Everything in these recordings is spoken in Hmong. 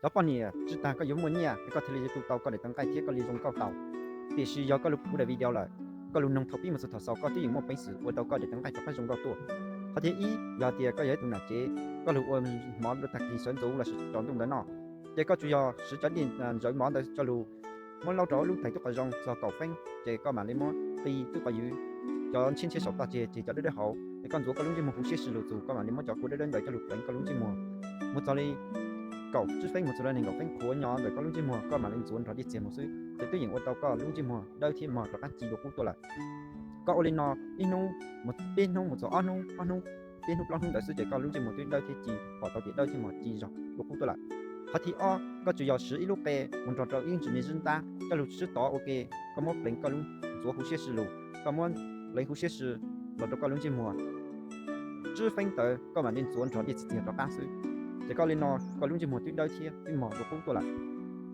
Cov poj niam tsis tas koj yuav muaj nyiaj es koj thiaj li yuav tu tau koj daim tawv nqaij thiab koj li zoo nkauj tau. Tiam sis yog koj lug kuv daim video lawm, koj lug noog thaum pib mus txug thaum xaus, koj twb yeej muaj peev xwm ua tau koj daim tawv nqaij rov qab zoo nkauj tuaj. Qhov thib ib, yog tias koj yog ib tug nam tsev, koj lug ua mov rau tag kis sawv ntxuv lossis tsaus ntuj ntawd noj, ces koj tsuas yog siv cov dej ntsawv mov ntawd coj lug muab laub rau lub tais tub qhov zoo txog kaum feeb, ces koj mam li muab qi tub qhov ywv cov ntshiab ntshiab saum toj tseg tseg cov dawb dawb hauv, es koj ntxuav koj lub ntsej muag huv siab sib lug txug, koj mam li muab cov kua dawb dawb ntawd coj lug pleev koj lub ntsej muag. Mus txog li kaum tsib feeb mus txug li nees nkaum feeb qhuav nyo ntawm koj lub ntsej muag, koj mam li ntxuav nrog dej txiag mus xwb, ces twb yeej ua tau koj lub ntsej muag dawb thiab mog rov qab ci dua qub tuaj lawm. Koj ua li no ib hnub mus peb hnub mus txog ob hnub, ob hnub, peb hnub plaub hnub ntawd xwb ces koj lub ntsej muag twb dawb thiab ci, pom tau tias dawb thiab mog ci zog dua qub tuaj lawm. Qhov thib ob, koj tsuas yog siv ib lub qe mus nrog rau ib ntsis me zib ntab coj lug sib tov ua ke, koj muab pleev koj lub, ntxuav huv siab sib lug, koj muab pleev huv siab sib los rau koj lub ntsej muag tsib feeb ntawd koj mam li ntxuav nrog dej txiag rov qab xwb, ces koj li no koj lub ntsej muag twb dawb thiab twb mog dua qub tuaj lawm.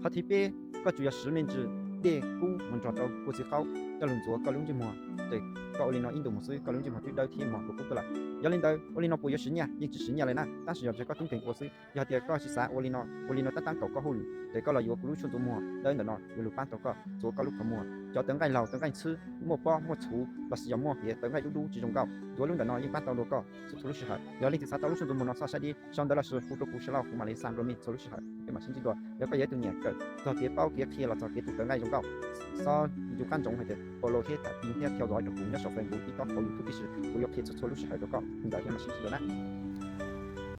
Qhov thib peb, koj tsuas yog siv me ntsis dej kub mus nrog rau kua txiv qaub coj lug ntxuav koj lub ntsej muag, ces koj ua li no ib ntus mus xwb koj lub ntsej muag twb dawb thiab mog dua qub tuaj lawm. Yog li ntawd ua li no puas yuav siv nyiaj? Yeej tsis siv nyiaj li na, tab sis yog ntshe koj tub nkeeg ua xwb. Yog tias koj tsis xav ua li no, ua li no tab tab kaum koj hauj lwm, ces koj los yuav kuv lub tshuaj ntxuav muag dawb ntawm no yuav lug pab tau koj ntxuav koj lub qhov muag. Cov tawv nqaij laug, tawv nqaij ntxhwb, muaj pob muaj txhuv lossis yog muaj hiav tawv nqaij dub dub tsis zoo nkauj, ntxuav lub ntawm no yeej pab tau dua koj txhua txhua lub sij hawm. Yog leej twg xav tau lub tshuaj ntxuav muag no txhob saib deb, sau ntawv lossis hu rau kuv sav laj kuv mam li xa nrua mej txhua lub sij hawm, peb mam sib ntsib dua. Yog koj yog ib tug nyiam kawm txog kev paub kev qhia los txog kev tus tawv nqaij zoo nkauj, xob ncu qab ntsoov hais tias follow thiab tham pim thiab theo dõi rau kuv nyob saum Facebook, TikTok, hauv YouTube tib si, kuv yuav qhia txhua txhua lub sij hawm rau koj. Ntawd peb mam sib ntsib dua na.